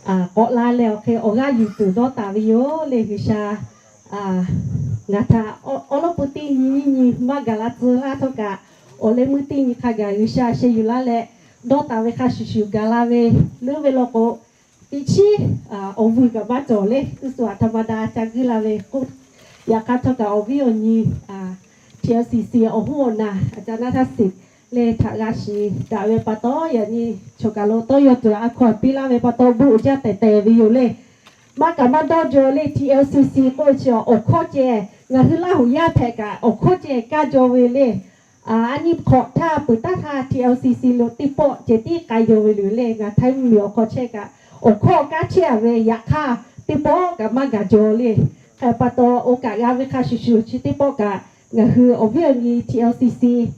k'awꞈ la leh awˬ hk'e awˬ g'aˇ yuˬ tuˬ dawˇ taˍ ve yoˬ le. G'uiˬsha ngaˬ htaꞈ awˉ lawˉ peu teˇ nyi nyiˇ nyi maˇ gaˬ la tcuh laˇ htawˇ kaꞈ, awˬ leh meuˇ teˇ nyi hk'a gaˬ G'uiˬsha sheh yuˬ laˇ leh dawˇ taˍ ve hk'a shuˍ shuˍ gaˬ la ve leuˉ ve law k'o, teˇ chiˉ awˬ vuiˬ kaꞈ maˇ cawˬ le. Uˉ suhˍ htaꞈ htaˇ ma da ca guiˇ la ve k'oˆ, yaꞈ hk'aˇ htawˇ kaꞈ awˬ viˉ awˬ nyi T L C C awˬ hoˉ awˬ naˬ a ca naˇ htaˇ shiˍ le htaꞈ g'a shiˍ daꞈ ve pa taw, yaꞈ nyi choˬ kaˬ lo tawˇ yaw tuˬ a hkaw piˇ laˇ ve pa taw bon uiˍ jaˇ tehˬ tehˬ ve yoˬ le. Maˇ kaꞈ maˇ dawˇ jaw le. T L C C k'oˆ ve chi awˬ hkawˇ ceh, ngaˬ hui Laˇ huˍ yaˇ hpehꞈ kaꞈ awˬ hkawˇ ceh kaˇ jaw ve le. A nyi hk'awꞈ htaˇ peuˬ taˉ htaˇ T L C C lo teˇ pawˆ ceh tiˉ k'ai jaw ve le. Ngaˬ htaiˇ mvuhˇmiˬ awˬ hk'aw chehˇ kaꞈ awˬ hkawˇ kaˇ chehˇ a ve yaꞈ hk'aˇ teˇ pawˆ kaꞈ maˇ gaˬ jaw le. Hk'e pa taw, oˇ kaꞈ g'a ve hk'a shuˍ shuˍ chi teˇ pawˆ kaꞈ ngaˬ hui awˬ viˉ awˬ nyi T L C C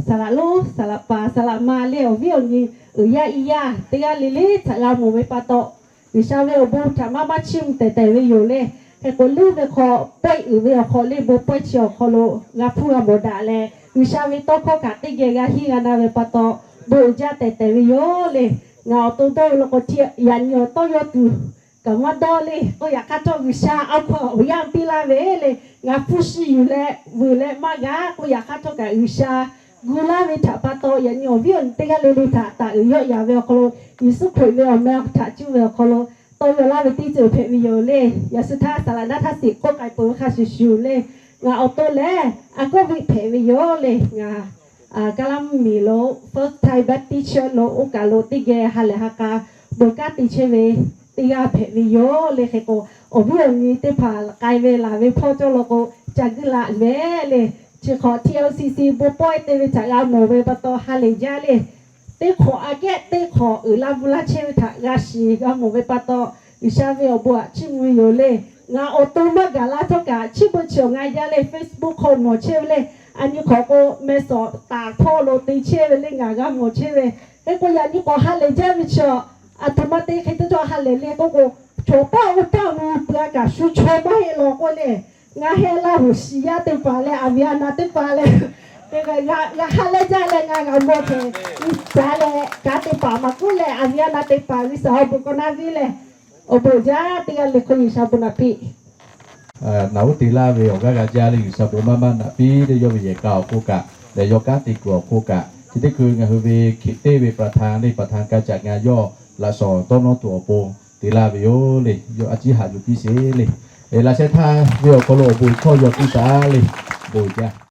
saˍ laꞈ lonˉ saˍ laꞈ paˍ saˍ laꞈ ma le awˬ viˉ awˬ nyi uiˍ yaˇ iˉ yaˇ teˇ g'aˇ le le htaꞈ g'a mawˬ ve pa taw, G'uiˬsha ve awˬ bon htaꞈ maˇ maˇ chiˇ mvuh tehˬ tehˬ ve yoˬ le. Hk'e k'o leuˉ ve hk'aw pawehˇ uiˍ ve awˬ hk'aw le bon pawehˇ chi awˬ hk'aw lo g'a hpuˇ g'a mawˬ daꞈ leh, G'uiˬsha ve tawˇ hkawˇ kaꞈ teˇ geh g'a henˇ g'a na ve pa taw, bon uiˍ jaˇ tehˬ tehˬ ve yoˬ le. Ngaˬ awˬ to dawˇ ve law k'o, yaꞈ nyi awˬ tawˇ yaw tuˬ kaꞈ maˇ dawˇ le k'o, yaꞈ hk'aˇ htawˇ G'uiˬsha awˬ hk'aw awˬ yanˇ piˇ laˇ ve le. Ngaˬ hpu shi yuˬ leh vuiˬ leh maˇ g'a k'o, yaꞈ hk'aˇ htawˇ kaꞈ G'uiˬsha gu laˇ ve htaꞈ pa taw, yaꞈ nyi awˬ viˉ awˬ nyi teˇ g'aˇ le le htaꞈ taˍ uiˍ yawˆ yaˍ ve awˬ hk'aw lo, Yeˍsuˆ Hkriꞈ ve awˬ meh htaꞈ cuˇ ve awˬ hk'aw lo tawˇ yaw laˇ ve teˇ ceuˬ hpehꞈ ve yoˬ le. Yaꞈ shu htaˇ saˍ laꞈ naˇ htaˇ shiˍ k'oˆ k'ai peuˬ ve hk'a shuˍ shuˍ le, ngaˬ awˬ to lehˬ a kawˆ ve hpehꞈ ve yoˬ le. Ngaˬ Kaˉlaˇ mvuhˇmiˬ lo First Thai Baptist Church lo oˇ kaˬ lo teˇ geh ha lehˬ ha k'a bon kanˉ te chehˇ ve teˇ g'aˇ hpehꞈ ve yoˬ le. Hk'e k'o, awˬ viˉ awˬ nyi teˇ hpaˍ k'ai ve laˬ ve hpawˇ cawˇ law k'o, ca guiˇ la mehˍ le. Chi hk'awꞈ T L C C bon pawehˇ te ve htaꞈ g'a mawˬ ve pa taw ha lehˬ jaˇ le. Teˇ hk'awꞈ aꞈ kehˉ teˇ hk'awꞈ uiˍ la mvuh laˇ chehˇ ve htaꞈ g'a shiˍ g'a mawˬ ve pa taw, G'uiˬsha ve awˬ bon aꞈ chiˇ mvuh ve yoˬ le. Ngaˬ awˬ to maˇ gaˬ la htawˇ kaꞈ chiˇ mvuh chi awˬ nga jaˇ le. Facebook hk'aw mawˬ chehˇ ve le. A nyi hk'awꞈ k'o meh sawˍ taˍ hpawˇ lo te chehˇ ve le ngaˬ g'a mawˬ chehˇ ve. Hk'e k'o yaꞈ nyi k'awꞈ ha lehˬ jaˇ ve chi a htoꞈ ma te hk'e teˇ cawˇ ha lehˬ le k'oˆ k'o, chaw paˆ oˇ paˆ mvuh peuˬ a kaꞈ shu chaw maˇ heˆ law k'oˆ le. Ngaˬ heh Laˇ huˍ shiˍ yaˇ teˇ hpaˍ leh aˍ viˍ aˍ naˍ teˇ hpaˍ leh, g'a ha lehˬ jaˇ leh ngaˬ g'a mawˬ hpehꞈ. G'uiˬsha leh kaꞈ teˇ hpaˍ maˇ k'oˆ leh aˍ viˍ aˍ naˍ teˇ hpaˍ G'uiˬsha awˬ bon k'awꞈ na viˇ leh, awˬ bon jaˇ teˇ g'aˇ le hk'oˆ G'uiˬsha bon naꞈ piˇ. Naˬ uˉ te laˇ ve awˬ g'aˇ g'a jaˇ le. G'uiˬsha bon maˇ maˇ naꞈ piˇ le. Yawˇ ve yehˬ k'a awˬ hk'oˆ kaꞈ leh yawˇ kanˉ te kuiˬ awˬ hk'oˆ kaꞈ, chi teˇ hkui ngaˬ hui ve hkiꞈ teˇ ve ประธาน le ประธาน ka caꞈ ngaˬ yawˇ laꞈ shawnˍ tawˇ nawˉ tuˬ awˬ pon te laˇ ve yoˬ le. Yawˇ a ciˉ haꞈ yuˬ piˇ sheˍ le. Laꞈ sheh htaˇ ve awˬ hk'aw lo awˬ bon hkawˇ yaw piˇ shaˍ le. Bon jaˇ.